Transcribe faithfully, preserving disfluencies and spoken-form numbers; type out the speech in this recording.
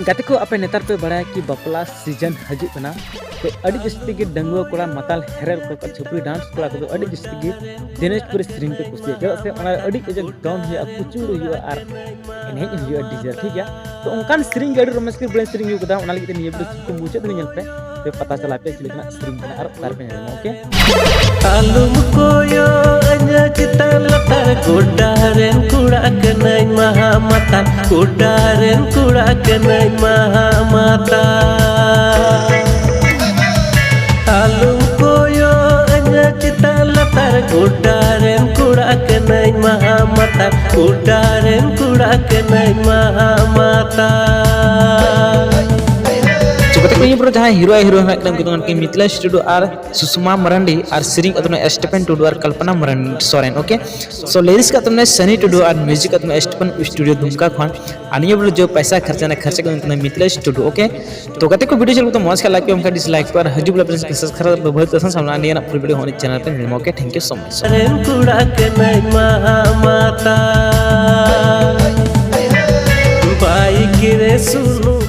ᱜᱟᱛᱮ ᱠᱚ, ᱟᱯᱮ ᱱᱮᱛᱟᱨ ᱯᱮ ᱵᱟᱲᱟᱭᱟ ᱠᱤ ᱵᱟᱯᱞᱟ ᱥᱤᱡᱚᱱ ᱦᱤᱡᱩᱜ ᱠᱟᱱᱟ, ᱛᱚ ᱟᱹᱰᱤ ᱡᱟᱹᱥᱛᱤ ᱜᱮ ᱰᱟᱺᱜᱩᱣᱟᱹ ᱠᱚᱲᱟ, ᱢᱟᱛᱟᱞ ᱦᱮᱨᱮᱞ ᱠᱚᱲᱟ, ᱪᱷᱟᱹᱯᱨᱤ ᱰᱟᱱᱥ ᱠᱚᱲᱟ ᱠᱚᱫᱚ ᱟᱹᱰᱤ ᱡᱟᱹᱥᱛᱤ ᱜᱮ ᱫᱤᱱᱟᱡᱽᱯᱩᱨᱤ ᱥᱮᱨᱮᱧ ᱠᱚ ᱠᱩᱥᱤᱭᱟᱜᱼᱟ᱾ ᱪᱮᱫᱟᱜ ᱥᱮ ᱚᱱᱟ ᱨᱮ ᱟᱹᱰᱤ ᱠᱟᱡᱟᱠ ᱫᱚᱱ ᱦᱩᱭᱩᱜᱼᱟ, ᱠᱩᱪᱩᱲ ᱦᱩᱭᱩᱜᱼᱟ ᱟᱨ ᱮᱱᱮᱡ ᱦᱩᱭᱩᱜᱼᱟ ᱰᱤᱡᱮ, ᱴᱷᱤᱠ ᱜᱮᱭᱟ? ᱛᱚ ᱚᱱᱠᱟᱱ ᱥᱮᱨᱮᱧ ᱜᱮ ᱟᱹᱰᱤ ᱨᱳᱢᱟᱱᱥ ᱠᱚ ᱵᱚᱞᱮ ᱥᱮᱨᱮᱧ ᱦᱩᱭᱩᱜ ᱠᱟᱫᱟ, ᱚᱱᱟ ᱞᱟᱹᱜᱤᱫ ᱛᱮ ᱱᱤᱭᱟᱹ ᱵᱷᱤᱰᱤᱭᱳ ᱥᱩᱨ ᱠᱷᱚᱱ ᱢᱩᱪᱟᱹᱫ ᱫᱷᱟᱹᱵᱤᱡ ᱧᱮᱞ ᱯᱮ᱾ ᱛᱚ ᱯᱟᱛᱟ ᱪᱟᱞᱟᱜ ᱯᱮ ᱪᱮᱫ ᱞᱮᱠᱟᱱᱟᱜ ᱥᱮᱨᱮᱧ ᱠᱟᱱᱟ ᱟᱨ ᱚᱠᱟ ᱨᱮᱯᱮ ᱧᱟᱢᱟ, ᱳᱠᱮ? ᱟᱞᱚᱢ ᱠᱚᱭᱚᱜ ᱟᱹᱧᱟ ᱪᱮᱛᱟᱱ ᱞᱟᱛᱟᱨ, ᱜᱚᱰᱟ ᱨᱮᱱ ᱠᱚᱲᱟ ᱠᱟᱹᱱᱟᱹᱧ ᱢᱟᱦᱟ ᱢᱟᱛᱟᱞ, ᱜᱚᱰᱟ ᱨᱮᱱ ᱠᱚᱲᱟ ᱠᱟᱹᱱᱟᱹᱧ ᱢᱟᱦᱟ ᱢᱟᱛᱟᱞ᱾ ᱟᱞᱚᱢ ᱠᱚᱭᱚᱜ ᱟᱹᱧᱟ ᱪᱮᱛᱟᱱ ᱞᱟᱛᱟᱨ, ᱜᱚᱰᱟ ᱨᱮᱱ ᱠᱚᱲᱟ ᱠᱟᱹᱱᱟᱹᱧ ᱢᱟᱦᱟ ᱢᱟᱛᱟᱞ, ᱜᱚᱰᱟ ᱨᱮᱱ ᱠᱚᱲᱟ ᱠᱟᱹᱱᱟᱹᱧ ᱢᱟᱦᱟ ᱢᱟᱛᱟᱞ᱾ ᱪᱤᱠᱟᱹᱛᱮ ᱠᱚ ᱤᱧ ᱯᱩᱨᱟᱹ ᱡᱟᱦᱟᱸᱭ ᱦᱤᱨᱳ ᱟᱨ ᱦᱤᱨᱳᱭᱤᱱ ᱢᱮᱱᱟᱜ ᱠᱤᱱᱟ, ᱩᱱᱠᱤᱱ ᱫᱚ ᱢᱤᱛᱷᱤᱞᱟ ᱥᱴᱩᱰᱤᱭᱳ ᱟᱨ ᱥᱩᱥᱢᱟ ᱢᱟᱨᱟᱱᱰᱤ, ᱟᱨ ᱥᱮᱨᱮᱧ ᱟᱛᱳ ᱥᱴᱮᱯᱷᱮᱱ ᱴᱩᱰᱩ ᱟᱨ ᱠᱚᱞᱯᱚᱱᱟ ᱢᱟᱨᱟᱱᱰᱤ ᱥᱚᱨᱮᱱ, ᱳᱠᱮ? ᱥᱳ ᱞᱤᱨᱤᱠᱥ ᱠᱟᱛᱮ ᱢᱮᱱᱟᱜᱼᱟ ᱥᱟᱱᱤ ᱴᱩᱰᱩ ᱟᱨ ᱢᱤᱭᱩᱡᱤᱠ ᱠᱟᱛᱮ ᱢᱮᱱᱟᱜᱼᱟ ᱥᱴᱮᱯᱷᱮᱱ ᱥᱴᱩᱰᱤᱭᱳ ᱫᱩᱢᱠᱟ ᱠᱷᱚᱱ᱾ ᱟᱨ ᱱᱤᱭᱟᱹ ᱵᱚᱞᱮ ᱡᱚ ᱯᱚᱭᱥᱟ ᱠᱷᱚᱨᱪᱟ ᱨᱮᱱᱟᱜ ᱠᱷᱚᱨᱪᱟ ᱠᱚ ᱮᱢ ᱠᱟᱱᱟ ᱢᱤᱛᱷᱤᱞᱟ ᱥᱴᱩᱰᱤᱭᱳ, ᱳᱠᱮ? ᱛᱚ ᱜᱟᱛᱮ ᱠᱚ, ᱵᱷᱤᱰᱤᱭᱳ ᱪᱮᱫ ᱞᱮᱠᱟ ᱢᱚᱡᱽ ᱠᱷᱟᱱ ᱞᱟᱭᱤᱠ ᱯᱮ, ᱚᱱᱠᱟ ᱰᱤᱥᱞᱟᱭᱤᱠ ᱯᱮ, ᱟᱨ ᱦᱤᱡᱩᱜ ᱵᱚᱞᱮ ᱥᱟᱵᱥᱠᱨᱟᱭᱤᱵ ᱵᱟᱹᱵᱷᱟᱹ ᱛᱟᱥᱟᱱ ᱥᱟᱢᱱᱟ ᱱᱤᱭᱟᱹ ᱨᱮᱱᱟᱜ ᱯᱷᱩᱞ ᱵᱷᱤᱰᱤᱭᱳ ᱦᱚᱸ ᱪᱮᱱᱮᱞ ᱯᱮ ᱧᱮᱞ ᱧᱟᱢᱟ, okay? Thank you so much. ᱨᱮᱱ ᱠᱚᱲᱟ ᱠᱟᱹᱱᱟᱹᱧ ᱢᱟᱦᱟ ᱢᱟᱛᱟᱞ, ᱵᱟᱭᱤᱠ ᱨᱮ ᱥᱩᱱᱩᱢ